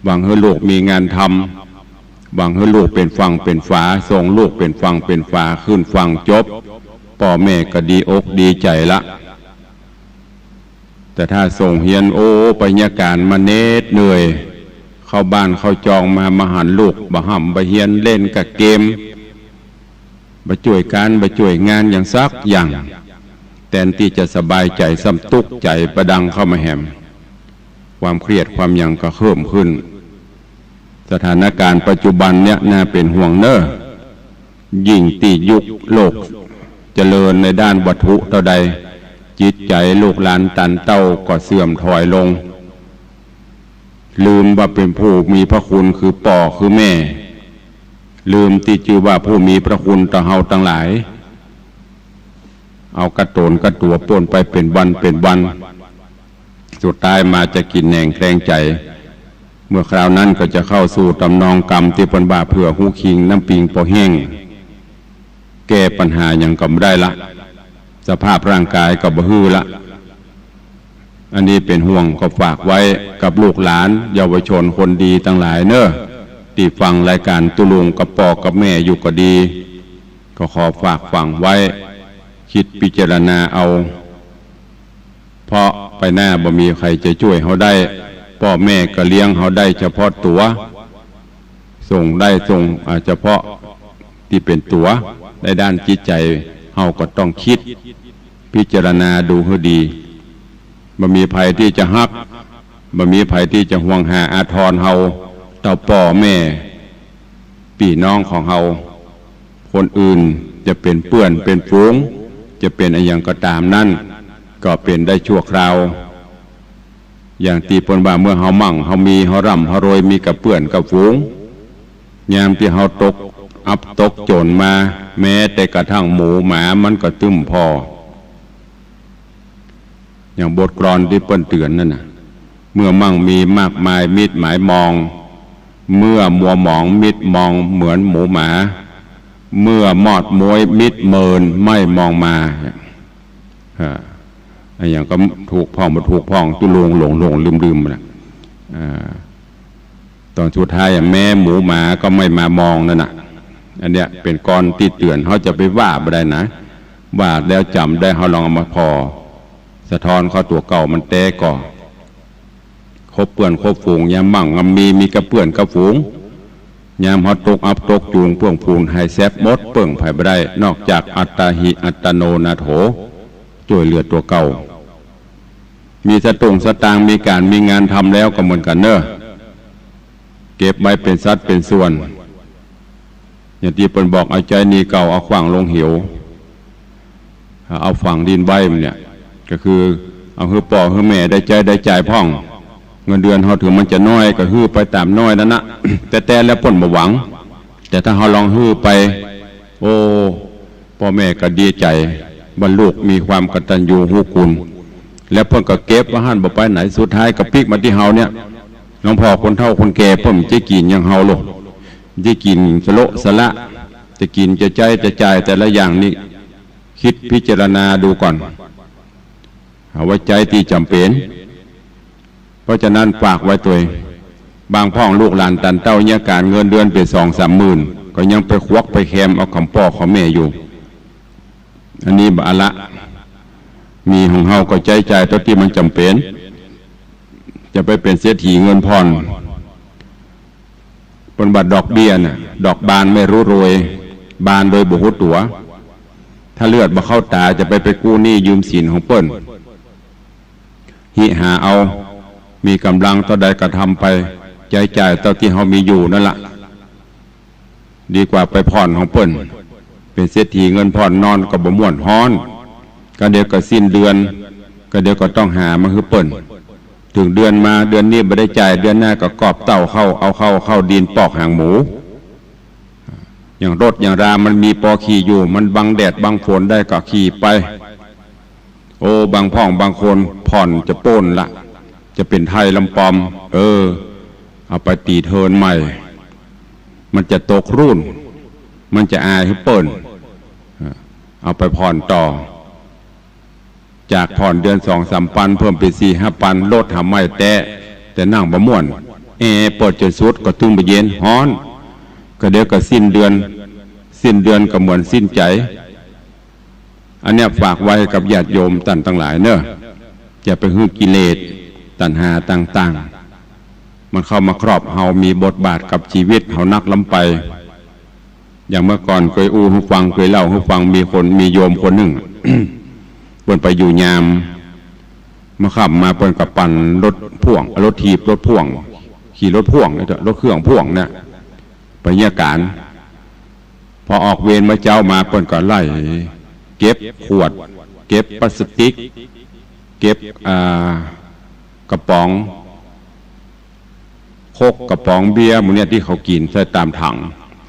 หวังหื้อลูกมีงานทำ หวังหื้อลูกเป๋นฝั่งเป๋นฝา ส่งลูกเป๋นฝั่งเป๋นฝา ขึ้นฝั่งจบ ป้อแม่ก็ดีอกดีใจ๋ละ แต่ถ้าส่งเฮียน โอ้ ไปเยียะก๋านมาเหน็ดเหนื่อย เข้าบ้านเข้าจองมา มาหันลูกบ่ฮ่ำบ่เฮียน เล่นก้าเกม บ่จ้วยก๋านบ่จ้วยงานหยังสักอย่าง แตนตี้จะสบายใจ๋ ซ้ำตุ๊กใจ๋ประดังเข้ามาแหม ความเครียดความหยังก็เพิ่มขึ้น สถานก๋ารณ์ปัจจุบันเนี่ยน่าเป๋นห่วงเน่อ ยิ่งตี้ยุคโลกเจริญในด้านวัตถุเต้าใด จิตใจ๋ลูกหลานตันเต้าก็เสื่อมถอยลง ลืมว่าเป๋นผู้มีพระคุณคือป้อคือแม่ ลืมตี้จื้อว่าผู้มีพระคุณต่อเฮาตังหลาย เอาก้าต๋นก้าตั๋วป้นไปเป๋นวันเป๋นวัน สุดท้ายมาจะกิ๋นแหนงแคลงใจ๋ เมื่อคราวนั้นก็จะเข้าสู่ตำนองกำตี้เปิ้นว่าเผื่อฮูคิงน้ำปิงปอแห้ง แก้ปัญหาหยังก็บ่ได้ละ สภาพร่างก๋ายก็บ่หื้อละ อันนี้เป๋นห่วงก็ฝากไว้กับลูกหลานเยาวชนคนดีตังหลายเน่อ ตี้ฟังรายก๋านตุ๊ลุงกับป้อกับแม่อยู่ก็ดี ก็ขอฝากฝังไว้ กึ๊ดพิจารณาเอา เพราะไปหน้าบ่มีใผจะจ้วยเฮาได้ ป้อแม่ก็เลี้ยงเฮาได้เฉพาะตั๋ว ส่งได้ส่ง อ่า เฉพาะตี้เป๋นตั๋ว ในด้านจิตใจ๋ เฮาก็ต้องกึ๊ดพิจารณาดูหื้อดี บ่มีใผตี้จะฮัก บ่มีใผตี้จะห่วงหาอาทรเฮา เต้าป้อแม่ ปี้น้องของเฮา คนอื่นจะเป๋นเปื้อนเป๋นฝูง จะเป๋นอะหยังก็ต๋ามนั้น ก็เป๋นได้ชั่วคราว อย่างตี้เปิ้นว่าเมื่อเฮามั่งเฮามี เฮาร่ำเฮารวย มีกับเปื้อนกับฝูง ยามตี้เฮาตกอับตกจ๋นมา แม้แต่กระทั่งหมูหมามันก็ตึ้มผ่อ อย่างบทกลอนตี้เปิ้นเตื๋อนนั่นน่ะ เมื่อมั่งมีมากมายมิตรหมายมอง เมื่อมัวหมองมิตรมองเหมือนหมูหมา เมื่อมอดม้วยมิดเมินไม่มองมา อ่า อะหยังก็ถูกพ่องบ่ถูกพ่อง ตุ๊ลุงหลงหลงลืมลืมนะ อ่า ตอนสุดท้ายอะ แม้หมูหมาก็ไม่มามองนั่นน่ะ อันเนี้ยเป๋นกลอนตี้เตื๋อน เฮาจะไปว่าบ่ได้นะ ว่าแล้วจ๋ำได้ เฮาลองเอามาผ่อสะท้อนเข้าตั๋วเก่ามันแต๊ก่อ คบเปื้อนคบฝูง ยามมั่งยามมี มีกับเปื้อนกับฝูง ยามเฮาตกอับตกจูง เปื้อนฝูงหายแซบหมด เปิ้งใผบ่ได้ นอกจากอัตตาหิอัตโนนาโถ จ้วยเหลือตั๋วเก่า มีสตุ้งสตางค์ มีก๋านมีงานทำแล้วก็เหมือนกั๋นเน่อ เก็บไว้เป๋นสัดเป๋นส่วน อย่างตี้เปิ้นบอก เอาใจ๊หนี้เก่า เอาขว้างลงเหว เอาฝังดินไว้ มันเนี่ย ก็คือเอาหื้อป้อหื้อแม่ได้ใจ๊ได้จ่ายพ่อง เงินเดือนเฮาเถิงมันจะน้อย ก็หื้อไปต๋ามน้อยนั่นนะ แต่ แต่แล้วเปิ้นบ่หวัง แต่ถ้าเฮาลองหื้อไป โอ้ ป้อแม่ก็ดีใจ๋ ว่าลูกมีความกตัญญูรู้คุณ แล้วเปิ้นก็เก็บไว้หั้นบ่ไปไหน สุดท้ายก็ปิ๊กมาตี้เฮาเนี่ย หลวงพ่อคนเฒ่าคนแก่เปิ้นจะกิ๋นอย่างเฮาโลด จะกิ๋นสะโละสะละ จะกิ๋นจะใจ๊จะจ่ายแต่ละอย่างนี่ กึ๊ดพิจารณาดูก่อน เอาไว้ใจ๊ตี้จ๋ำเป๋น เพราะฉะนั้นฝากไว้ตวย บางพ่องลูกหลานตันเต้าเยียะก๋าน เงินเดือนเป๋นสองสามหมื่น ก็ยังไปควักไปแคมเอาของป้อของแม่อยู่ อันนี้บ่อะละ มีของเฮาก็ใจ๊จ่ายเต้าตี้มันจ๋ำเป๋น จะไปเป๋นเศรษฐีเงินผ่อน เปิ้นว่าดอกเบี้ยน่ะ ดอกบานไม่รู้โรย บานโดยบ่ฮู้ตั๋ว ถ้าเลือดบ่เข้าต๋า จะไป ไปกู้หนี้ยืมสินของเปิ้น หิหาเอา มีก๋ำลังเต้าใดก็ทำไป ใจ๊จ่ายเต้าตี้เฮามีอยู่นั่นละ ดีกว่าไปผ่อนของเปิ้น เป๋นเศรษฐีเงินผ่อน นอนก็บ่ม่วน ฮ้อน ก็เดี๋ยวก็สิ้นเดือน ก็เดี๋ยวก็ต้องหามาหื้อเปิ้น เถิงเดือนมา เดือนนี้บ่ได้จ่าย เดือนหน้าก็กอบเต้าเข้า เอาเข้า เข้าดินปอกหางหมู อย่างรถอย่างรามันมีปอขี่อยู่ มันบังแดดบังฝนได้ก็ขี่ไป โอ้ บางพ่องบางคนผ่อนจะโป๊นละ จะเป๋นไทยลำปอม เออ เอาไปตี๋เทินใหม่ มันจะตกรุ่น มันจะอายหื้อเปิ้น เอาไปผ่อนต่อ จากผ่อนเดือนสองสามปัน เพิ่มเป๋นสี่ห้าปัน รถหาใหม่แต๊ แต่นั่งบ่ม่วน แอร์เปิดจ๋นสุดก็ตึงบ่เย็น ฮ้อน ก็เดี๋ยวก็สิ้นเดือน สิ้นเดือนก็เหมือนสิ้นใจ๋ อันเนี้ยฝากไว้กับญาติโยมต้านตังหลายเน่อ อย่าไปหื้อกิเลสตัณหาต่างๆ มันเข้ามาครอบเฮา มีบทบาทกับจีวิตเฮานักล้ำไป อย่างเมื่อก่อนเกยอู้หื้อฟัง เกยเล่าหื้อฟัง มีคน มีโยมคนนึ่ง เปิ้นไปอยู่ยาม เมื่อค่ำมาเปิ้นก็ปั่นรถพ่วง รถถีบ รถพ่วง ขี่รถพ่วง รถเครื่องพ่วงเนี่ย ไปเยียะก๋าน พอออกเวรเมื่อเจ๊ามาเปิ้นก็ไล่เก็บขวด เก็บพลาสติก เก็บ อ่า กระป๋องโค้ก กระป๋องเบียร์ หมู่เนี่ยตี้เขากิ๋นใส่ต๋ามถัง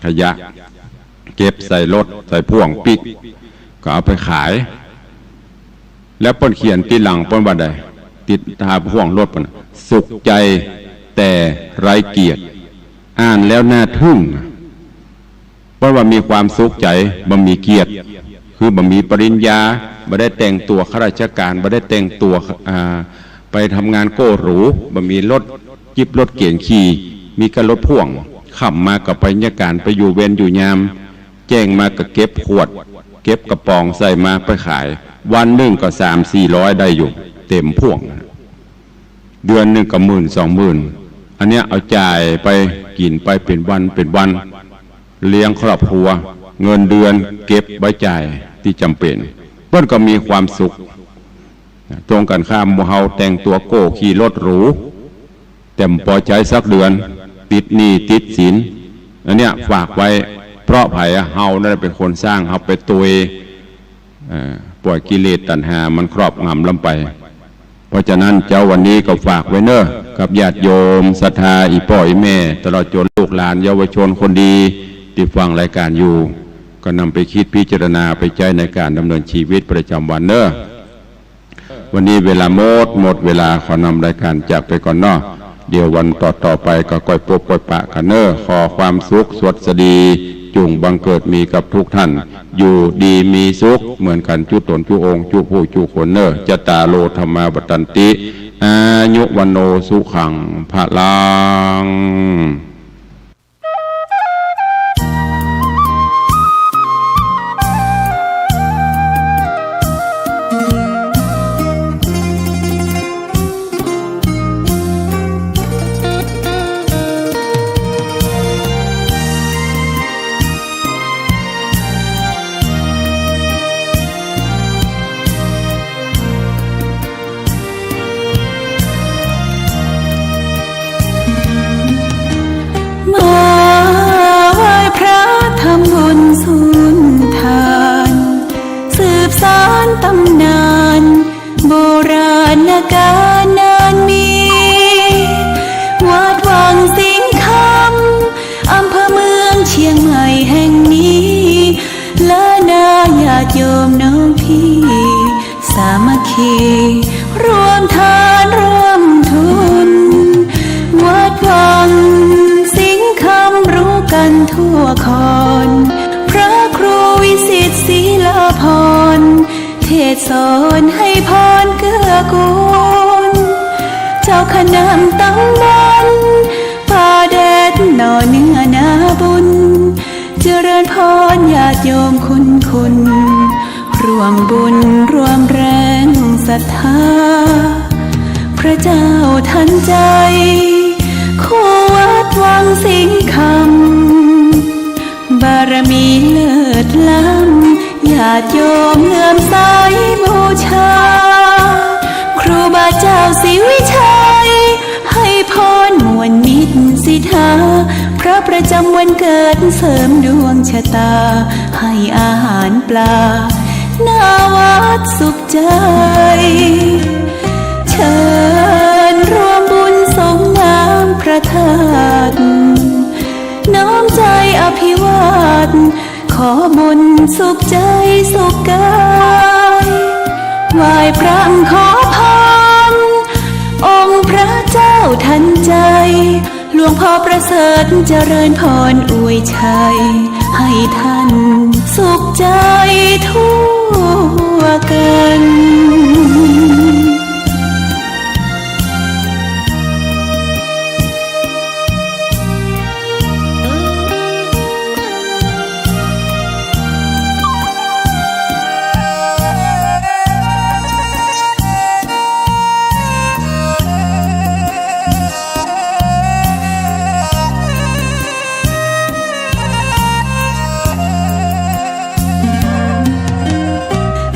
ขยะ เก็บใส่รถ ใส่พ่วงปิ๊ก ก็เอาไปขาย แล้วเปิ้นเขียนตี้หลังเปิ้นว่าใด ติดต๋าพ่วงรถเปิ้น สุขใจแต่ไร้เกียรติ อ่านแล้วน่าทึ่ง เปิ้นว่ามีความสุขใจ๋ บ่มีเกียรติ คือบ่มีปริญญา บ่ได้แต่งตั๋วข้าราชก๋าน บ่ได้แต่งตั๋ว อ่า ไปทำงานโก้หรู บ่มีรถจิ๊บรถเก๋งขี่ มีก้าลถพ่วง ค่ำมาก็ไปเยียะก๋าน ไปอยู่เวรอยู่ยาม แจ้งมาก็เก็บขวด เก็บกระป๋องใส่มาไปขาย วันนึ่งก็สามสี่ร้อยได้อยู่ เต๋มพ่วง เดือนนึ่งก็หมื่นสองหมื่น อันเนี้ยเอาจ่ายไปกิ๋นไปเป๋นวันเป๋นวัน เลี้ยงครอบครัว เงินเดือนเก็บไว้จ่ายตี้จ๋ำเป๋น เปิ้นก็มีความสุข ตรงกั๋นข้าม หมู่เฮาแต่งตั๋วโก้ ขี่รถหรู แต่บ่ปอใจ๊สักเดือน ติดหนี้ติดสิน อันเนี้ยฝากไว้ เพราะใผอะ เฮานั่นแหละเป๋นคนสร้าง เฮาไปตวย เอ่อ ป่อยกิเลสตัณหามันครอบงำล้ำไป เพราะฉะนั้นเจ๊าวันนี้ก็ฝากไว้เน่อ กับญาติโยมศรัทธา อี่ป้ออี่แม่ ตลอดจ๋นลูกหลานเยาวชนคนดี ตี้ฟังรายก๋านอยู่ ก็นำไปกึ๊ดพิจารณาไปใจ๊ในก๋านดำเนินจีวิตประจ๋ำวันเน่อ วันนี้เวลาหมด หมดเวลา ขอนำรายก๋านจากไปก่อนเนาะ เดี๋ยววันต่อๆ ไปก็ก้อยปบก้อยปะกั๋นเน่อ ขอความสุขสวัสดี จุ่งบังเกิดมีกับทุกท่าน อยู่ดีมีสุขเหมือนกั๋นจุ๊ต๋นจุ๊องค์จุ๊ผู้จุ๊คนเน่อ จัตตาโร ธัมมา วัฑฒันติ อายุ วัณโณ สุขัง พลัง มาไหว้พระทำบุญสุนทาน สืบสานต๋ำนานโบราณกาลนานมี วัดวังสิงห์คำ อำเภอเมืองเชียงใหม่แห่งนี้ และนาญาติโยมน้องพี่ สามัคคีร่วมทานร่วมทุน วัดวังสิงห์คำรู้กั๋นทั่วคอน พระครูวิสิตศรีลาภรณ์ เทศน์สอนให้พรเกื้อกูล เจ้าคณะต๋ำบลป่าแดดหน่อเนื้อนาบุญ เจริญพรญาติโยมคุณคุณ ร่วมบุญร่วมแรงศรัทธา พระเจ้าทันใจ คู่วัดวังสิงห์คำ บารมีเลิศล้ำ ญาติโยมเลื่อมใสบูชา ครูบาเจ้าศรีวิชัย ให้พรม่วนมิตรสิทธา พระประจำวันเกิดเสริมดวงชะตา ให้อาหารปลา หน้าวัดสุขใจ เชิญร่วมบุญสรงน้ำพระธาตุ น้อมใจอภิวาท ขอบุญสุขใจสุขกาย ไหว้พระขอพร องค์พระเจ้าทันใจ หลวงพ่อประเสริฐเจริญพรอวยชัย ให้ท่านสุขใจทั่วกัน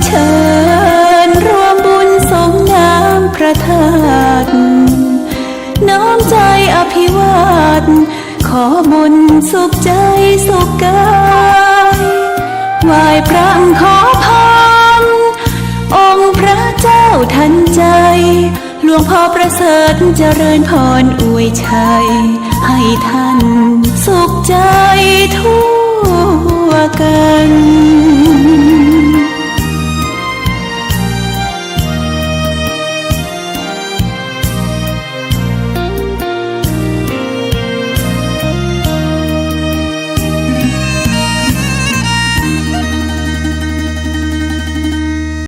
เชิญร่วมบุญสรงน้ำพระธาตุ น้อมใจอภิวาท ขอบุญสุขใจสุขกาย ไหว้พระขอพร องค์พระเจ้าทันใจ หลวงพ่อประเสริฐเจริญพรอวยชัย ให้ท่านสุขใจทั่วกัน